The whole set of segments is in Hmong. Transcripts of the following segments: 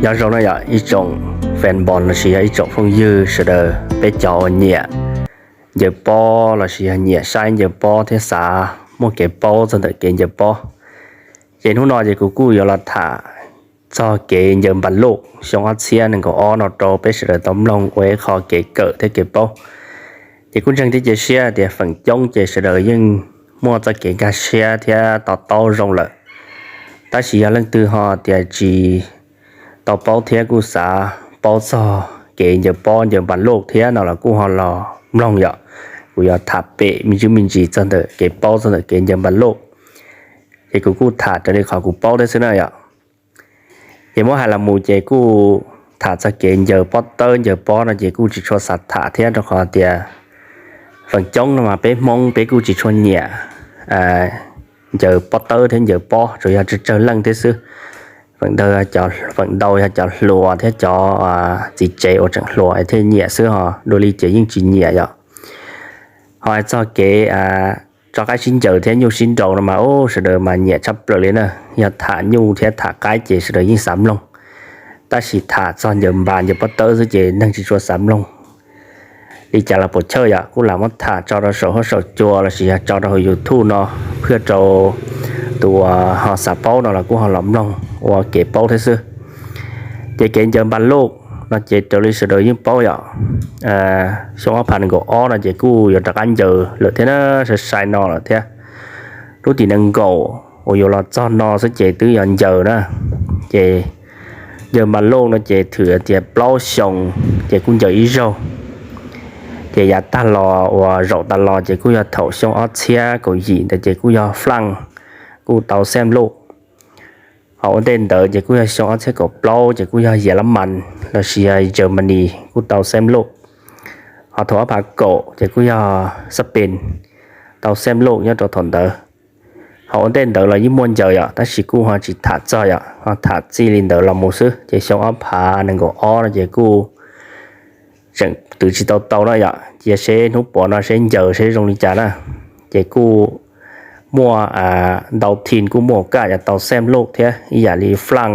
Nyob zoo na yom, ib tsoom fan ball lossis yog ib tsoom phooj ywg sawv daws, peb cov uas nyiam ncaws pob lossis yog nyiam saib ncaws pob thiab xav muaj kev paub txog ntawm kev ncaws pob, ces hnub no ces kuv kuj yuav los tham txog kev ncaws npas luj xyoo ob txhiab nees nkaum ob no rau peb sawv daws tau mloog ua ib qho kev kawm thiab kev paub. Ces kuj ntseeg thiab cia siab tias feem coob ces sawv daws yeej muaj txoj kev nkag siab thiab to taub zoo lawm. Tab sis yog leej twg ho tias tsis tau paub thiab kuj xav paub txog kev ncaws pob ncaws npas luj thiab no los kuj ho los mloog yom. Kuv yuav tham pem me ntsis me ntsis txog ntawm kev paub txog ntawm kev ncaws npas luj, ces kuv kuj tham raws li qhov kuv paub thiab xwb na yom. Ces muab hais los mus ces kuj tham txog kev ncaws pob tawb ncaws pob no ces kuj tsis tshua xav tham thiab, rau qhov tias feem coob no mas peb Hmoob peb kuj tsis tshua nyiam ncaws pob tawb thiab ncaws pob, tsuas yog tsawg tsawg leej thiab xwb. Feem ntau, feem ntau yog cov hluas thiab cov txiv tsev uas tseem hluas thiaj nyiam xwb, ho dua li ces yeej tsis nyiam yom. Ho txog kev tso qaib sib ncaws thiab nyuj sib nraus no mas ub, sawv daws mas nyiam tshaj plaws li na. Yog tham nyuj thiab tham qaib ces sawv daws yeej xav mloog, tab sis tham txog ncaws npas ncaws pob tawb xwb ces neeg tsis tshua xav mloog. Li cas los puas chawj yom, kuj lam muab tham tso rau saum huab saum cua lossis yog tso rau hauv YouTube no, phwaj rau tus uas ho xav paub no los kuj ho los mloog ua kev paub thiab xwb. Ces kev ncaws npas luj no ces raws li sawv daws yeej paub yom, xyoo ob phav nees nkaum ob no ces kuj yuav rov qab ncaws lawm thiab na, sai sai no lawm thiab. Lub tim nees nkaum uas yuav los txog no xwb ces twb yuav ncaws na. Ces ncaws npas luj no ces thwm tias plaub xyoo ces kuj ncaws ib zaug. Ces yav tag los uas zaum tas los ces kuj yog thaum xyoo ob txhiab kaum yim ntawd ces kuj yog Flaj kuj tau xeeb luj. Ho ua ntej ntawd ces kuj yog xyoo ob txhiab kaum plaub ces kuj yog Yelamas lossis yog Germany kuj tau xeeb luj. Ho thaum ob phav kaum ces kuj yog Spain tau xeeb luj nyob rau thaum ntawd. Ho ua ntej ntawd los yeej muaj ncaws yom, tab sis kuj ho tsis tham txog yom, ho tham txij li ntawd los mus xwb. Ces xyoo ob phav nees nkaum ob no ces kuj tseem twv tsis tau tau no yom, cia seb hnub puav no seb ncaws seb zoo li cas na. Ces kuj muaj ntau team kuj muaj kaj yuav tau xeeb luj thiab, ib yam li Flaj,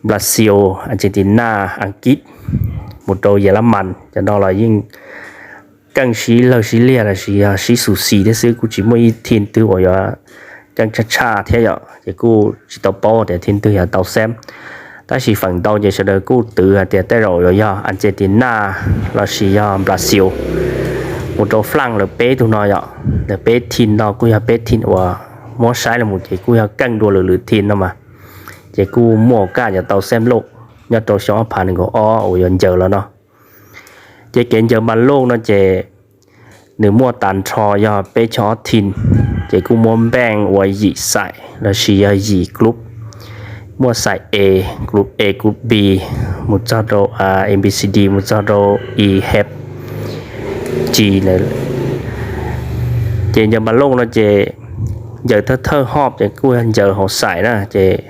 Brazil, Argentina, Askiv, mus rau Yelamas, cov no los yeej keej sib lawg sib liag lossis yog sib xus xis thiab xwb, kuj tsis muaj ib team twg uas yuav keej tshaj tshaj thiab yom. Ces kuj tsis tau paub tias team twg yuav tau xeeb, tab sis feem ntau ces sawv daws kuj twv hais tias tej zaum yuav yog Argentina lossis yog Brazil mus rau Flaj, lawv peb tug no yom. Lawv peb team no kuj yog peb team uas muab saib los mus ces kuj yog keej dua lwm lwm team no mas, ces kuj muaj kaj yuav tau xeeb luj nyob rau xyoo ob phav nees nkaum ob uas yuav ncaws los no. Ces kev ncaws npas luj no ces nws muaj tag nrho yog peb caug ob team, ces kuj muab npeej ua yim xais lossis yog yim group. Muaj xais A, group A, group B, mus txog rau A B C D, mus txog rau E, F, G na. Ces ncaws npas luj no ces ncaws thawj thawj hob ces kuj yog ncaws hauv xais na, ces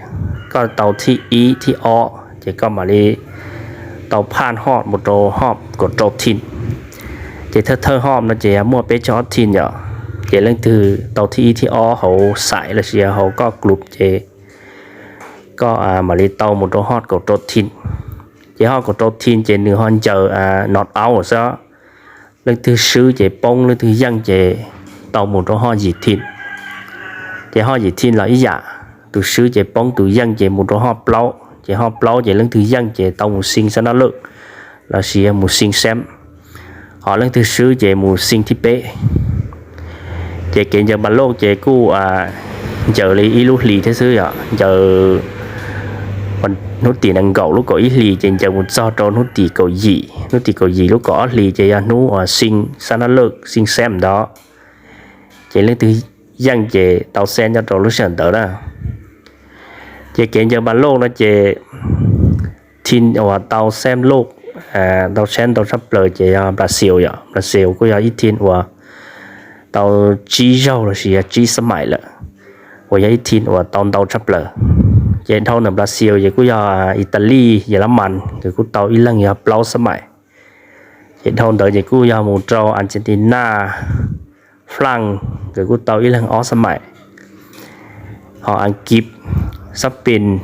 koj tau thib ib thib ob ces koj mam li tau phaj hob mus rau hob kaum rau team. Ces thawj thawj hob no ces yog muaj peb caug ob team yom, ces leej twg tau thib ib thib ob hauv xais lossis yog hauv koj group ces koj mam li tau mus rau hob kaum rau team. Ces hob kaum rau team ces nws ho ncaws knock out xwb. Leej twg swb ces poob, leej twg yeej ces tau mus rau hob yim team. Ces hob yim team los ib yam, tus swb ces poob, tus yeej ces mus rau hob plaub. Ces hob plaub ces leej twg yeej ces tau mus xi xab nab lwj lossis yog mus xi xeeb, ho leej twg swb ces mus xi thib peb. Ces kev ncaws npas luj ces kuj ncaws li ib lub hlis thiab xwb yom, ncaws hnub tim nees nkaum lub kaum ib hlis ces ncaws mus txog rau hnub tim kaum yim, hnub tim kaum yim lub kaum ob hlis ces yog hnub uas xi xab nab lwj, xi xeeb ntawd. Ces leej twg yeej ces tau xeeb nyob rau lub sij hawm ntawd na. Ces kev ncaws npas luj no ces team uas tau xeeb luj, tau xeeb ntau tshaj plaws ces yog Brazil yom. Brazil kuj yog ib team uas tau tsib zaug lossis yog tsib xab maim lawm, uas yog ib team uas tau ntau tshaj plaws. Ces dhau ntawm Brazil ces kuj yog Italy, Yelamas, nkawd kuj tau ib leeg yog plaub xab maim. Ces dhau ntawd ces kuj yog mus rau Argentina, Flaj, nkawd kuj tau ib leeg ob xab maim. Ho Askiv, Spain,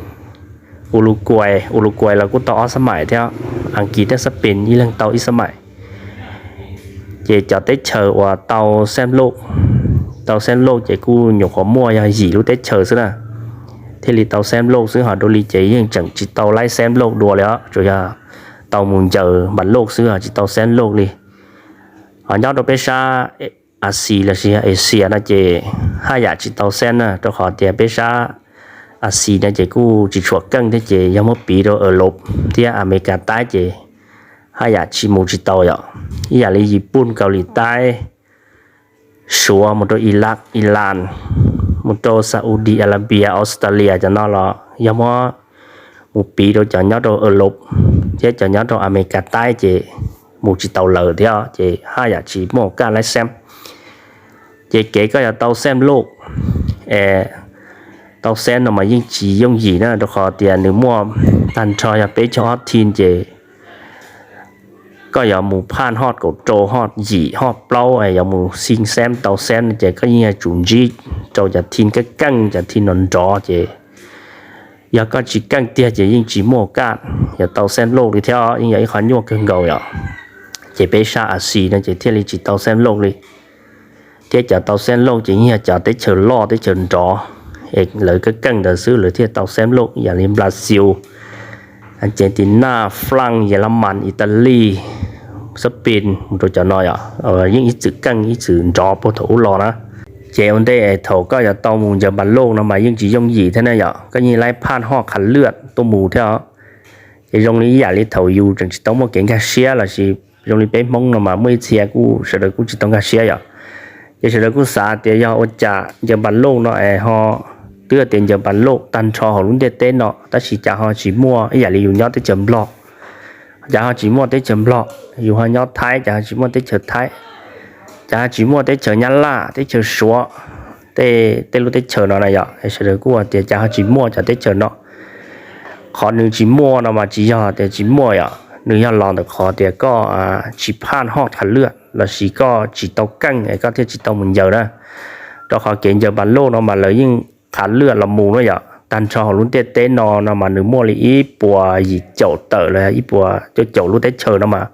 Uruguay, Uruguay los kuj tau ob xab maim thiab, Askiv thiab Spain ib leeg tau ib xab maim. Ces cov teb chaws uas tau xeeb lauj, tau xeeb lauj ces kuj nyuam qhuav muaj yog yim lub teb chaws xwb na, thiaj li tau xeeb lauj xwb, ho dua li ces yeej tseem tsis tau laib xeeb lauj dua li os, tsuas yog tau mus ncaws npas lauj xwb, tsis tau xeeb lauj li. Ho nyob rau peb sab Axias los sis Axias no ces haj yam tsis tau xeeb na, rau qhov tias peb sab Axias no ces kuj tsis tshua keej thiab, ces yog muab piv rau Europe thiab Amelikas Taib ces haj yam tsis mus tsis tau yom. Ib yam li Yiv Pun, Kaus Lim Taib, Suav, mus rau Iraq, Iran, mus rau Saudi Arabia, Australia cov no los yog muab mus piv rau cov nyob rau Europe thiab cov nyob rau Amelikas Taib ces mus tsis tau lawm thiab, ces haj yam tsis muaj kaj laib xeeb. Ces kev koj yuav tau xeeb lauj, tau xeeb no mas yeej tsis yooj yim na, rau qhov tias nws muaj tag nrho yog peb caug ob thim, ces koj yuav mus phaj hoj kaum rau, hoj yim, hoj plaub, yuav mus xin xeeb tau xeeb ces koj yeej yuav tsum ntsib rau cov thim keej keej, cov thim nrov nrov, ces yog koj tsis keej tiag ces yeej tsis muaj kaj yuav tau xeeb lauj li thiab, yeej yog ib qho nyuaj kawg nkaus yom. Ces peb sab Axias no ces thiaj li tsis tau xeeb lauj li. Thiab cov tau xeeb lauj ces yeej yog cov teb chaws loj, teb chaws nrov, es lawv keej keej ntawd xwb lawv thiaj tau xeeb lauj, ib yam li Brazil, Argentina, France, Yelas Mas, Italy, Spain, mus rau cov no yom, yeej ib txwm keej ib txwm nrov puag thaum ub los na. Ces ua ntej thaum koj yuav tau mus ncaws npas lauj no mas yeej tsis yooj yim thiab ne yom, koj yeej laib phaj hoj qhav lwaj tuaj mus thiab. Ces zoo li ib yam li thaum yus tseem tsis tau muaj kev nkag siab los sis zoo li peb Hmoob no mas muaj ib txhia kuj sawv daws kuj tsis tau nkag siab yom. Ces sawv daws kuj xav tias yog ua cas ncaws npas lauj no es ho, twb tias ncaws npas lauj tag nrho hauv lub ntiaj teb no tab sis cas ho tsis muaj, ib yam li yus nyob teb chaws Nplog, cas ho tsis muaj teb chaws Nplog, yus ho nyob Thaib cas ho tsis muaj teb chaws Thaib, cas ho tsis muaj teb chaws Nyab Laj, teb chaws Suav, tej lub teb chaws no na yom. Sawv daws kuj tias cas ho tsis muaj cov teb chaws no. Qhov nws tsis muaj no mas tsis yog tias tsis muaj yom, nws yog los ntawm qhov tias koj tsis phaj hoj qhav lwaj los sis koj tsis tau keej es koj thiaj tsis tau mus ncaws na. Rau qhov kev ncaws npas lauj no mas lawv yeej qhav lwaj los mus na yom, tag nrho hauv lub ntiaj teb no no mas nws muaj li ib puas yim caum tawm los ib puas cuaj caum lub teb chaws no mas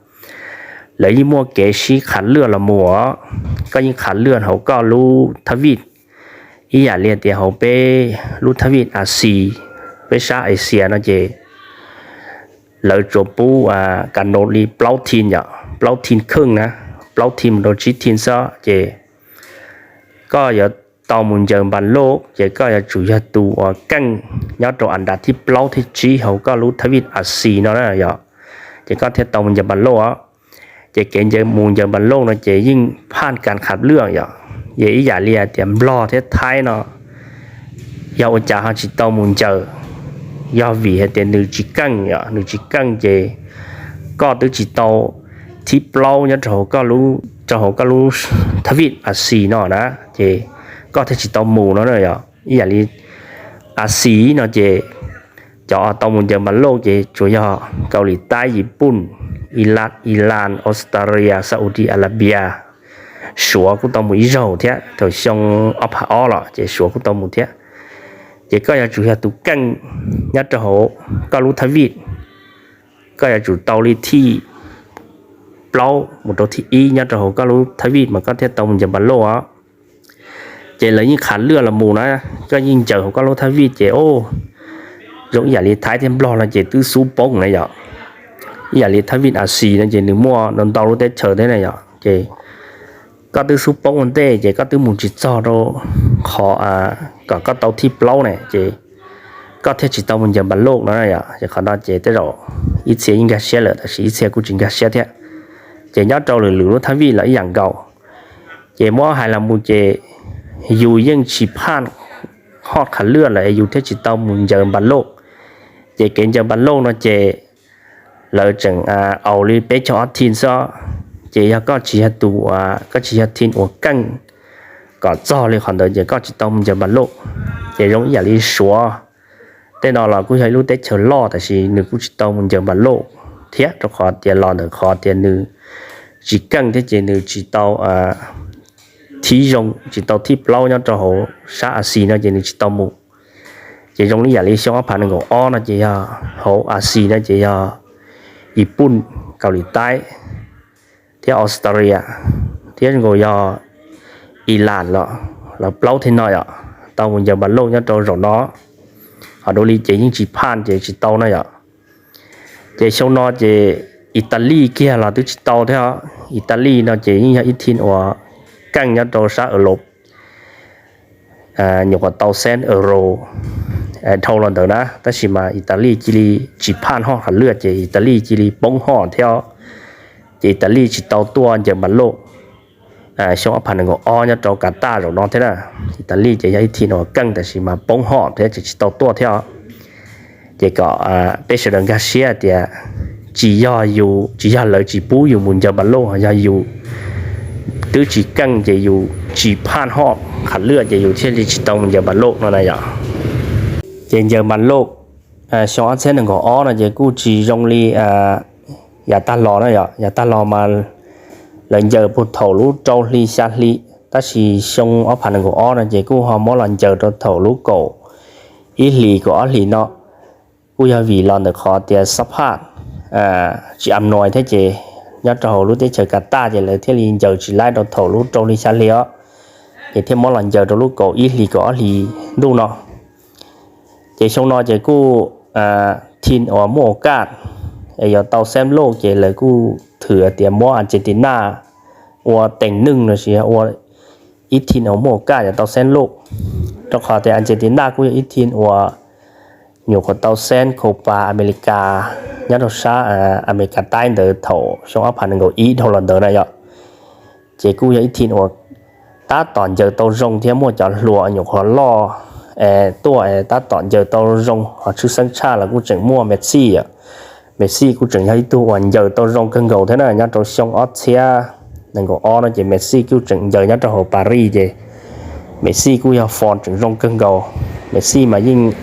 lawv yeej muaj kev sib qhav lwaj los mus os. Koj yeej qhav lwaj hauv koj lub thaj vij, ib yam li tias hauv peb lub thaj vij Axias, peb sab Axias no ces lawv tsuas pub kas no li plaub thim yom, plaub thim kheej na, plaub thim mus rau tsib thim xwb ces koj yuav tau mus ncaws npas lauj ces koj yuav tsum yog tus uas keej nyob rau an dab thib plaub thib tsib hauv koj lub thaj vij Axias no na yom, ces koj thiaj tau mus ncaws npas lauj os. Ces kev ncaws mus ncaws npas lauj no ces yeej phaj kas qhav lwaj yom, yog ib yam li hais tias Nplog thiab Thaib no yog ua cas ho tsis tau mus ncaws, yog vim hais tias nws tsis keej yom, nws tsis keej ces koj twb tsis tau thib plaub nyob rau hauv koj lub thaj vij Axias no na, ces koj thiaj tsis tau mus no na yom. Ib yam li Axias no ces cov tau mus ncaws npas lauj ces tsuas yog Kaus Lim Taib, Yiv Pun, Iran, Australia, Saudi Arabia, Suav kuj tau mus ib zaug thiab thaum xyoo ob phav ob los ces Suav kuj tau mus thiab. Ces koj yuav tsum yog tus keej nyob rau hauv koj lub thaj vij, koj yuav tsum tau li thij plaub mus rau thij ib nyob rau hauv koj lub thaj vij mas koj thiaj tau mus ncaws npas lauj os. Ces lawv yeej qhav lwaj los mus na, koj yeej ncaws hauv koj lub thaj vij ces zoo ib yam li Thaib thiab Nplog no ces twb xub poob na yom. Ib yam li thaj vij Axias no ces nws muaj ntau ntau lub teb chaws thiab na yom, ces koj twb xub poob ua ntej ces koj twb mus tsis txog rau qhov kom koj tau thij plaub ne ces koj thiaj tsis tau mus ncaws npas lauj no na yom. Ces qhov no ces tej zaum ib txhia yeej nkag siab lawm tab sis ib txhia kuj tsis nkag siab thiab. Ces nyob rau lwm lwm lub thaj vij los ib yam nkaus. Ces muab hais los mus ces yus yeej tsis phaj hoj qhav lwaj lawm es yus thiaj tsis tau mus ncaws npas lauj. Ces kev ncaws npas lauj no ces lawv tseem aus li peb caug ob thim xwb, ces yog koj tsis yog tus, koj tsis yog thim uas keej kom txog li qhov ntawd ces koj tsis tau mus ncaws npas lauj. Ces zoo ib yam li Suav tej no los kuj yog ib lub teb chaws loj tab sis nws kuj tsis tau mus ncaws npas lauj thiab, rau qhov tias los ntawm qhov tias nws tsis keej thiab ces nws tsis tau thib zoo, tsis tau thib plaub nyob rau hauv sab Axias no ces nws tsis tau mus. Ces zoo li yam li xyoo ob phav nees nkaum ob no ces yog hauv Asia no ces yog Yiv Pooj, Kaus Lim Taib, thiab Australia, thiab zoo nkaus yog Iran los lawv plaub thiab no yom, tau mus ncaws npas loj nyob rau zaum no. Ho dua li ces yeej tsis phaj ces tsis tau na yom. Ces xyoo no ces Italy kiag los twb tsis tau thiab. Italy no ces yeej yog ib thim uas keej nyob rau sab Europe, nyuam qhuav tau xeeb euro dhau los ntawd na, tab sis mas Italy cia li tsis phaj hoj qhov lwj ces Italy cia li poob hoj thiab. Ces Italy tsis tau tuaj ncaws npas loj xyoo ob phav nees nkaum ob nyob rau Qatar zaum no thiab na. Italy ces yog ib thim uas keej tab sis mas poob hoj thiab ces tsis tau tuaj thiab. Ces kom peb sawv daws nkag siab tias tsis yog yus, tsis yog lawv tsis pub yus mus ncaws npas loj, yog yus twb tsis keej ces yus tsis phaj hoj qhov lwj ces yus thiaj li tsis tau mus ncaws npas loj no na yom. Ces ncaws npas loj xyoo ob txhiab nees nkaum ob no ces kuj tsis zoo li yav tag los na yom. Yav tag los mas lawv ncaws puag thaum lub rau hli xya hli, tab sis xyoo ob phav nees nkaum ob no ces kuj ho muab los ncaws rau thaum lub kaum ib hlis kaum ob hlis no. Kuj yog vim los ntawm qhov tias xab phaj tsis am nois thiab ces nyob rau hauv lub teb chaws Qatar ces lawv thiaj li ncaws tsis laib rau thaum lub rau hli xya hli os, ces thiaj muab los ncaws rau lub kaum ib hlis kaum ob hlis ntuj no. Ces xyoo no ces kuj thim uas muaj ua kaj es yuav tau xeeb loj ces lawv kuj thwm tias muab Argentina ua teem neej los sis ua ib thim uas muaj ua kaj yuav tau xeeb loj, rau qhov tias Argentina kuj yog ib thim uas nyuam qhuav tau xeeb Copa America nyob rau sab Amelikas Taib ntawd thaum xyoo ob phav nees nkaum ib dhau los ntawd na yom. Ces kuj yog ib thim uas tab tom ncaws tau zoo thiab muaj cov hluas nyuam qhuav loj tuaj tab tom ncaws tau zoo, ho tshwj xeeb tshaj los kuj tseem muaj Messi. Messi kuj tseem yog ib tug uas ncaws tau zoo kawg nkaus thiab na. Nyob rau xyoo ob txhiab nees nkaum ob no ces Messi kuj tseem ncaws nyob rau hauv Paris ces Messi kuj yog form tseem zoo kawg nkaus. Messi mas yeej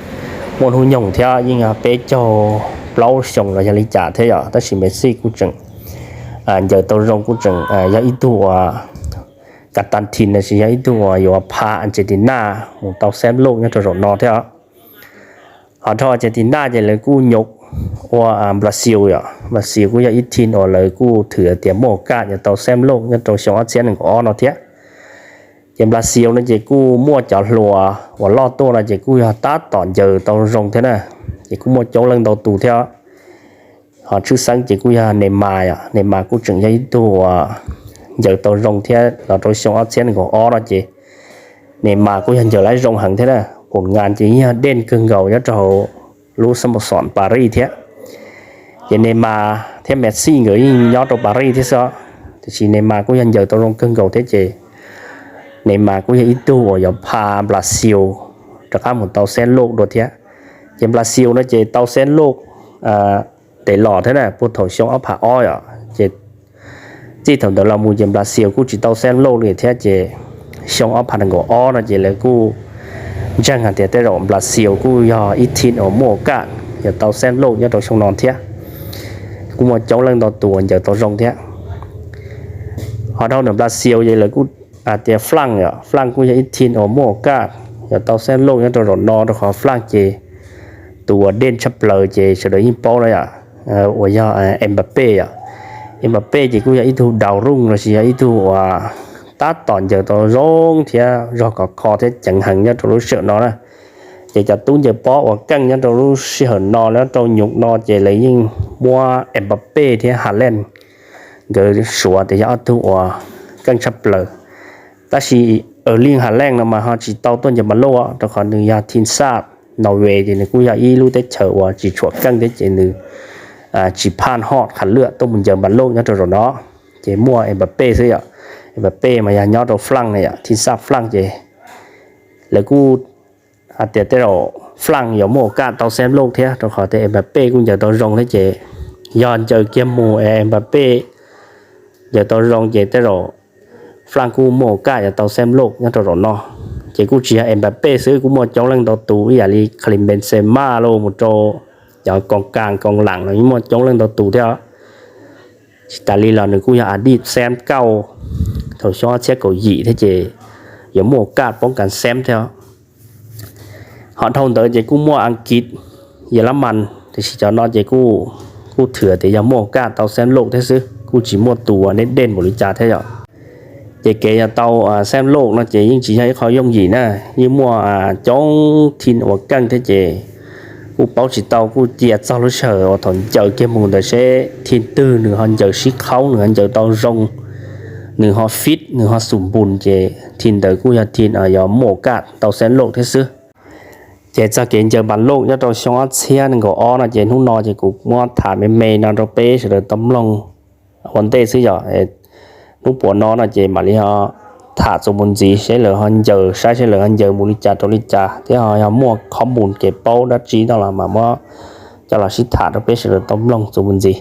muaj hnub nyoog thiab yeej yog peb caug plaub xyoo los yog li cas thiab yom, tab sis Messi kuj tseem ncaws tau zoo, kuj tseem yog ib tug uas kav tas thim los sis yog ib tug uas yuav pha Argentina mus tau xeeb loj nyob rau zaum no thiab. Ho dhau Argentina ces lawv kuj nyuam ua Brazil yom. Brazil kuj yog ib thim uas lawv kuj thwm tias muaj ua kaj yuav tau xeeb loj nyob rau xyoo ob txhiab nees nkaum ob no thiab. Ces Brazil no ces kuj muaj cov hluas uas loj tuaj no ces kuj yog tab tom ncaws tau zoo thiab na. Ces kuj muaj coob leej ntau tus thiab. Ho tshwj xeeb ces kuj yog Neymar yom. Neymar kuj tseem yog ib tug uas ncaws tau zoo thiab los rau xyoo ob txhiab nees nkaum ob no ces Neymar kuj yog ncaws laib zoo heev thiab na. Pum ngas ces yog dej kawg nkaus nyob rau hauv lub xab mos xom Paris thiab. Ces Neymar thiab Messi nkawd yeej nyob rau Paris thiab xwb, tiam sis Neymar kuj yog ncaws tau zoo kawg nkaus thiab ces Neymar kuj yog ib tug uas yuav pha Brazil rov qab mus tau xeeb loj dua thiab. Ces Brazil no ces tau xeeb loj ntev los thiab na, puag thaum xyoo ob phav ob yom. Ces txij thaum ntawd los mus ces Brazil kuj tsis tau xeeb loj li thiab ces xyoo ob phav nees nkaum ob no ces lawv kuj ntseeg hais tias tej zaum Brazil kuj yog ib thim uas muaj ua kaj yuav tau xeeb loj nyob rau xyoo no thiab. Kuj muaj coob leej ntau tus uas ncaws tau zoo thiab. Ho dhau ntawm Brazil ces lawv kuj hais tias France yom, France kuj yog ib thim uas muaj ua kaj yuav tau xeeb loj nyob rau zaum no, rau qhov France ces tus uas dej tshaj plaws ces sawv daws yeej paub na yom, uas yog Mbappe yom. Mbappe ces kuj yog ib tug daus rooj los sis yog ib tug uas tab tom ncaws tau zoo thiab zog khov kho thiab ceev heev nyob rau lub sij hawm no na. Ces cov tub ncaws pob uas keej nyob rau lub sij hawm no nyob rau nyuam no ces lawv yeej muab Mbappe thiab Haaland nkawd suav tias yog ob tug uas keej tshaj plaws. Tab sis Erling Haaland no mas ho tsis tau tuaj ncaws npas loj, rau qhov nws yog thim xaj Norway ces nws kuj yog ib lub teb chaws uas tsis tshua keej thiab ces nws tsis phaj hoj qhov lwj tuaj mus ncaws npas loj nyob rau zaum no. Ces muaj Mbappe xwb yom. Mbappe mas yog nyob rau France na yom, thim xaj France ces lawv kuj hais tias tej zaum France yuav muaj ua kaj tau xeeb loj thiab, rau qhov tias Mbappe kuj ncaws tau zoo thiab ces yog ncaws kiag mus es Mbappe ncaws tau zoo ces tej zaum France kuj muaj ua kaj yuav tau xeeb loj nyob rau zaum no. Ces kuj tsis yog Mbappe xwb, kuj muaj coob leej ntau tus ib yam li Karim Benzema los mus rau cov koos kas koos lam los yeej muaj coob leej ntau tus thiab. Tsis tas li los nws kuj yog a dij xeeb kauj thaum xyoo ob txhiab kaum yim thiab ces yuav muaj ua kaj poob kas xeeb thiab. Ho dhau ntawd ces kuj muaj Askiv, Yelemas, tiam sis cov no ces kuj thwm tias yog muaj kaj tau Xeeb Lauj thiab xwb, kuj tsis muaj tus uas deb dej npaum li cas thiab yom. Ces kev yog tau Xeeb Lauj no ces yeej tsis yog ib qho yooj yim na, yeej muaj coob thim uas keej thiab ces kuj paub tsis tau, kuj cia txog lub sij hawm uas thaum ncaws kiag mus ntawd seb thim twg nws ho ncaws sib qhaub, nws ho ncaws tau zoo, nws ho fit, nws ho xum npus, ces thim ntawd kuj yog thim yog muaj kaj tau Xeeb Lauj thiab xwb. Ces txog kev ncaws Npas Lauj nyob rau xyoo ob txhiab nees nkaum ob no ces hnub no ces kuv muab tham me me no rau peb sawv daws tau mloog ua ntej xwb yom. Hnub puas no no ces mam li ho tham txuas mus ntxiv seb lawv ho ncaws, saib seb lawv ho ncaws mus li cas rau li cas thiab ho yog muaj qhov mus kev paub dab tsi no los mam muab coj los sib tham rau peb sawv daws tau mloog txuas mus ntxiv.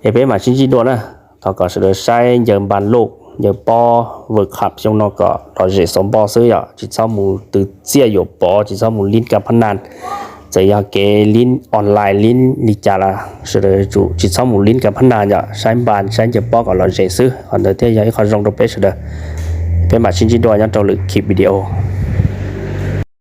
Es peb mam sib ntsib dua na. Thov kom sawv daws saib ncaws Npas Lauj, ncaws pob World Cup xyoo no kom lom zem xov npoj xwb yom, tsis txhob mus twv txiaj yuam pov, tsis txhob mus lib kas phab nas. Txawm yog kev lib online lib li cas los sawv daws tsis txhob mus lib kas phab nas yom, saib Npas saib ncaws pob kom lom zem xwb, qhov ntawd thiaj yog ib qho zoo rau peb sawv daws. Peb mam sib ntsib dua nyob rau lwm khij video.